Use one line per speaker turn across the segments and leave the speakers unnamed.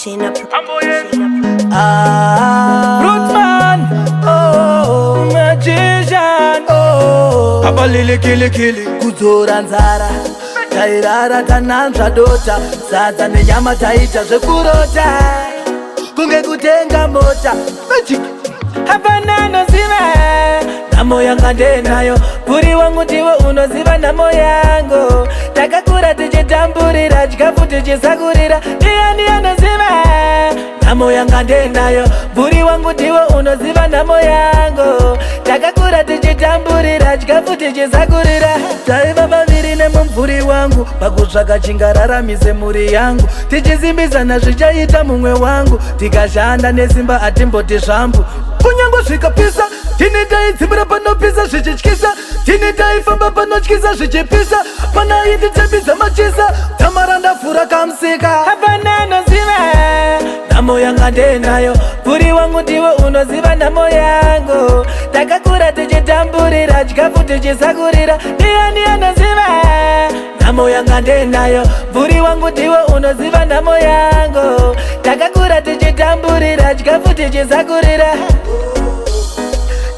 China.
Ah,
Rootman,
oh,
magician,
oh,
Papa Lily Kili Kili.
Kudzora nzara tairara tananzva dota, sadza nenyama taita zvekurota, kunge kutenga mota. Magic.
Hapana anoziva nhamo yanga ndenayo, puri wangu ndiwe unoziva nhamo yangu. Takakura tichitamburira chikafu tichisakurira, ndiani anoziva nhamo yanga ndenayo? Bvuri wangu ndiwe unoziva nhamo yangu. Takakura tichitamburira chikafu tichisakurira.
Taiva vaviri nemumvuri wangu pakutsvaka chingararamise mhuri yangu, tichisimbisana zvichaita mumwe wangu, tikashanda nesimba atimboti zvambu. Kunyange zvikapisa, tini taidzimbira panopisa zvichityisa, tini taifamba panotyisa zvichipisa, panaititembidza machisa tamarandafura kamusika.
Hapana anoziva nhamo yanga ndenayo, puri wangu ndiwe unoziva nhamo yangu. Takakura tichitamburira chikafu tichisakurira, ndiani anoziva nhamo yanga ndenayo? Bvuri wangu ndiwe unoziva nhamo yangu. Takakura tichitamburira chikafu tichisakurira.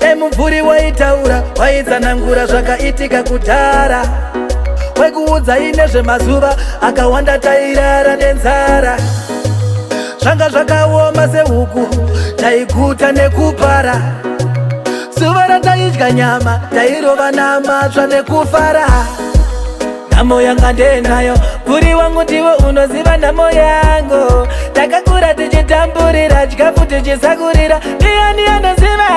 Dai mumvuri waitaura, waitsanangura zvakaitika kudhara, waikuudzai nezvemazuva akawanda tairara nenzara. Zvanga zvakaoma sehuku, taiguta nekupara. Zuva rataidya nyama tairova namatsva nekufara.
Nhamo yanga ndenayo, puri wangu ndiwe unoziva nhamo yangu. Takakura tichitamburira chikafu tichisakurira, ndiani anoziva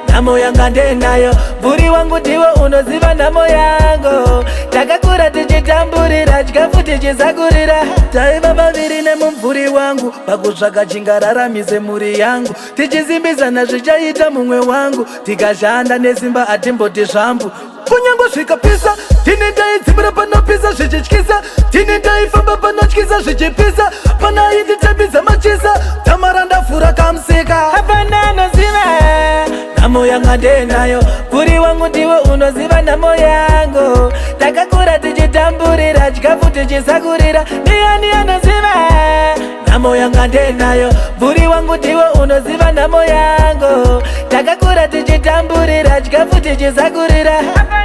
nhamo yanga ndenayo? Bvuri wangu ndiwe unoziva nhamo yangu. Takakura tichitamburira chikafu tichisakurira.
Taiva vaviri nemumvuri wangu pakutsvaka chingararamise mhuri yangu, tichisimbisana zvichaita mumwe wangu, tikashanda nesimba atimboti zvambu. Kunyange zvikapisa, tini taidzimbira panopisa zvichityisa, tini taifamba panotyisa zvichipisa, panaititembidza machisa tamarandafura kamusika.
Hapana anoziva nhamo yanga ndenayo, puri wangu ndiwe unoziva nhamo yangu. Takakura tichitamburira chikafu tichisakurira, ndiani anoziva nhamo yanga ndenayo? Bvuri wangu ndiwe unoziva nhamo yangu. Takakura tichitamburira chikafu tichisakurira. Hapana.